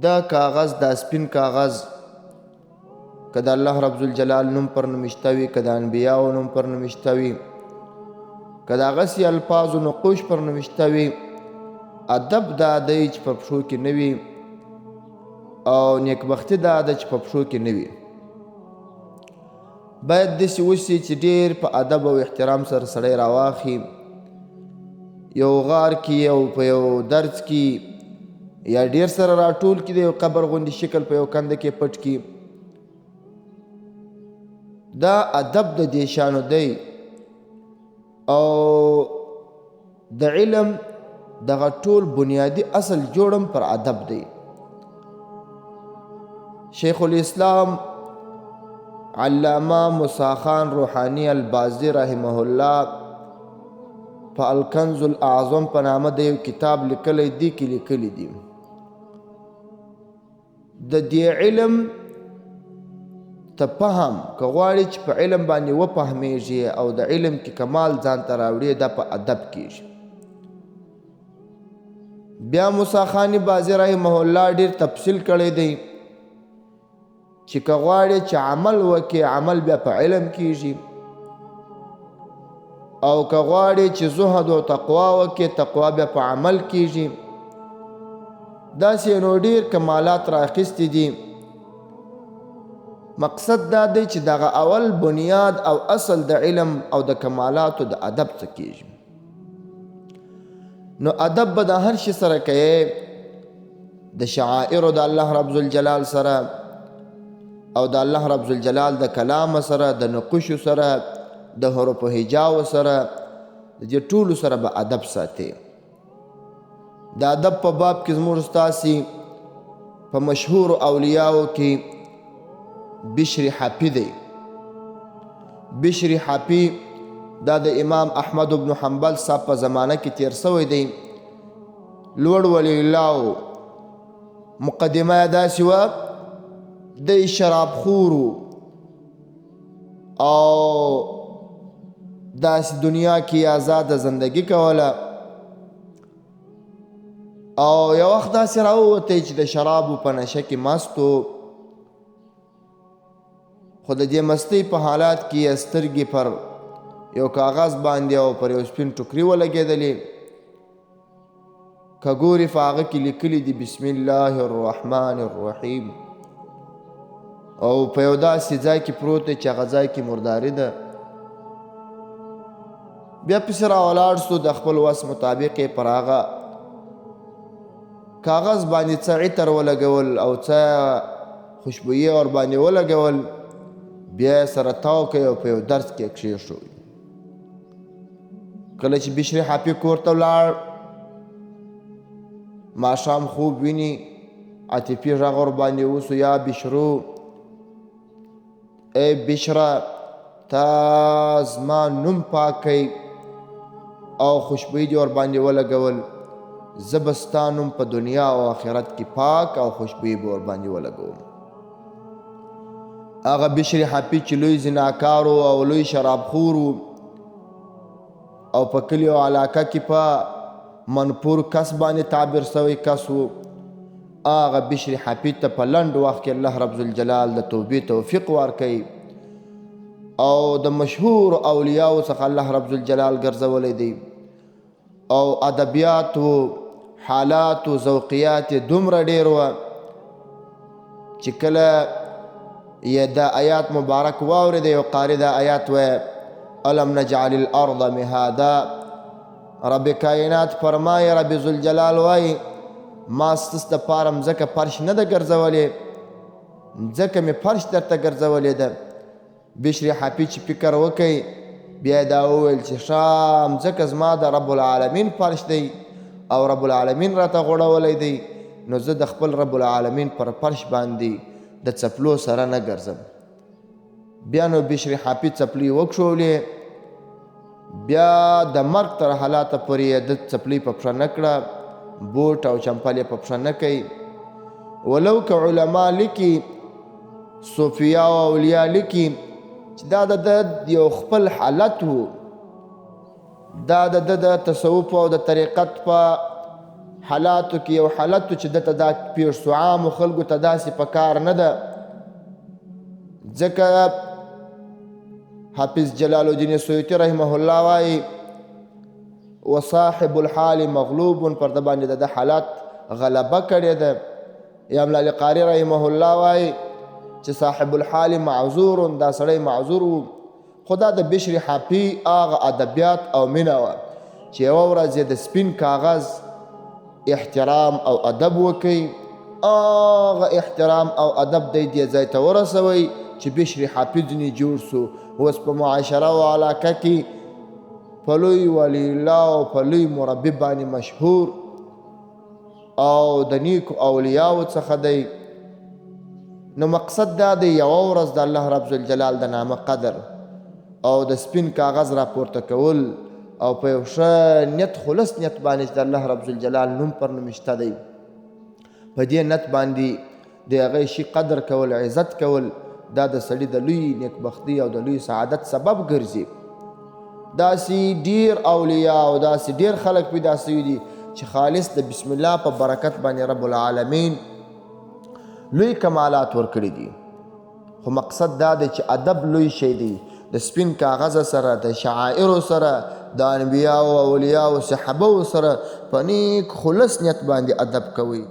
دا کاغذ، دا سپین کاغذ، که د الله رب ذوالجلال نوم پر نوشته وي، که د انبیاو نوم پر نوشته وي، که د هغسې الفاظو نقوش پر نوشته وي، ادب دا دی چې په پښو کې نه وي، او نیکبختي دا ده چې په پښو کې نه وي. باید داسې وشي چې ډېر په ادب او احترام سره سړی راواخي، یو غار کې او په یو درز کې یا ډېر سره راټول کړي، د یو قبر غوندې شکل په یو کنده کې پټ کړي. دا ادب د دې شانو دی. او د علم دغه ټول بنیادي اصل جوړم پر ادب دی. شیخ الاسلام علامه موسی خان روحاني البازي رحمه الله په الکنز الاعظم په نامه د یو کتاب لیکلی دی کې لیکلی دی، د دې علم ته فهم که غواړي چې په علم باندې وفهمېږي او د علم کې کمال ځان ته راوړي، دا په ادب کېږي. بیا موسی خان بازي رحمه الله ډېر تفصیل کړی دی چې که غواړي چې عمل وکړي، عمل بیا په علم کېږي، او که غواړي چې زهد او تقوا وکړي، تقوا بیا په عمل کېږي. داسې نو ډېر کمالات را اخیستي دي. مقصد دا دی چې دغه اول بنیاد او اصل د علم او د کمالاتو د ادب څه کېږي. نو ادب به د هر شي سره کوي، د شعائرو د الله رب ذوالجلال سره، او د الله رب ذوالجلال د کلام سره، د نقوشو سره، د حروف هجاو سره، د دې ټولو سره به ادب ساتي. د ادب په باب کې زموږ ستاسې په مشهور اولیاو کې بشر حافي دی. بشر حافي دا د امام احمد بن حنبل صاحب په زمانه کې تیر سوی دی. لوړ ولی الله و، مقدمه یې داسې وه، دی شرابخور و او داسې دنیا کې آزاده زندګي کوله، او یو وخت داسې راووتی چې د شرابو په نشه کې مست و، خو د دې مستۍ په حالات کې یې سترګې پر یو کاغذ باندې او پر یو سپین ټوکري ولګېدلې. که ګوري په هغه کې لیکلي دي بسم الله الرحمن الرحیم، او په یو داسې ځای کې پروت دی چې هغه ځای کې مرداري ده. بیا پسې راولاړ سو، د خپل وس مطابق یې پر هغه کاغذ باندې څه عطر ولګول او څه خوشبویي ورباندې ولګول، بیا یې سره تاو کړ او په یو درس کې یې کښېښود. کله چې بشري حافي کور ته ولاړ، ماښام خوب ویني، عاطفي غږ ورباندې وسو، یا بشرو، ای بشره، تا زما نوم پاک کړئ او خوشبویي دې ورباندې ولګول، زه به ستا نوم په دنیا او آخرت کې پاک او خوشبویي به ورباندې ولګوم. هغه بشر حافي چې لوی زناکار و او لوی شرابخور و او په کلي او علاقه کې په منفور کس باندې تعبیر سوی کس و، هغه بشر حافي ته په لنډ وخت کې الله رب ذوالجلال د توبې توفیق ورکوي او د مشهور اولیاو څخه الله رب ذوالجلال ګرځولی دی. او ادبیات و حالات و ذوقیات یې دومره ډېر وه چې کله یې دا آیات مبارک واورېده، یو قاري دا آیات وایه، الم نجعل الارض مهادا، رب کائنات فرمایي، رب ذوالجلال وایي، ما ستاسو دپاره مځکه فرش نه ده ګرځولې، مځکه مې فرش درته ګرځولې ده. بشر حافي چې فکر وکړي، بیا یې دا وویل چې ښه، مځکه زما د رب العالمین فرش دی او رب العالمین راته غوړولی دی، نو زه د خپل رب العالمین پر فرش باندې د څپلو سره نه ګرځم. بیا نو بشر حافي څپلۍ وکښولې، بیا د مرګ تر حالاته پورې یې د څپلۍ په پښه نه کړه، بوټ او چمپل یې په پښه نه کوي. ولو که علما لیکي، صوفیا او اولیا لیکي چې دا د ده یو خپل حالت و، دا د ده د تصوف او د طریقت په حالاتو کې یو حالت چې دته دا پیښ سو، عامو خلکو ته داسې په کار نه ده، ځکه حافظ جلال الدین سیوطي رحمه الله وایي وصاحب الحال مغلوب، پر ده باندې د ده حالت غلبه کړې ده. یا ملا قاری رحمه الله وایي چې صاحب الحال معذور، دا سړی معذور و. خو دا د بشر حافي هغه ادبیات او مینه وه چې یوه ورځ یې د سپین کاغذ احترام او ادب وکړي، هغه احترام او ادب دی دې ځای ته ورسوي چې بشر حافي ځینې جوړ سو. اوس په معاشره او علاقه کې په لوی ولی الله او په لوی مربي باندې مشهور او د نیکو اولیاو څخه دی. نو مقصد دا دی یوه ورځ د الله رب ذوالجلال د نامه قدر او د سپین کاغذ راپورته کول او په یو ښه نیت، خلص نیت باندې چې د الله رب ذوالجلال نوم پر نوم شته دی، په دې نیت باندې د هغه شي قدر کول، عزت کول، دا د سړي د لوی نیکبختۍ او د لوی سعادت سبب ګرځي. داسې ډیر اولیاء او داسې ډیر خلک پیدا سوي دي چې خالص د بسم الله په برکت باندې رب العالمین لوی کمالات ورکړي دي. خو مقصد دا دی چې ادب لوی شی دی، د سپین کاغذ سره، د شعائرو سره، د انبیاء او اولیاء او صحابه سره په نیک خلص نیت باندې ادب کوي.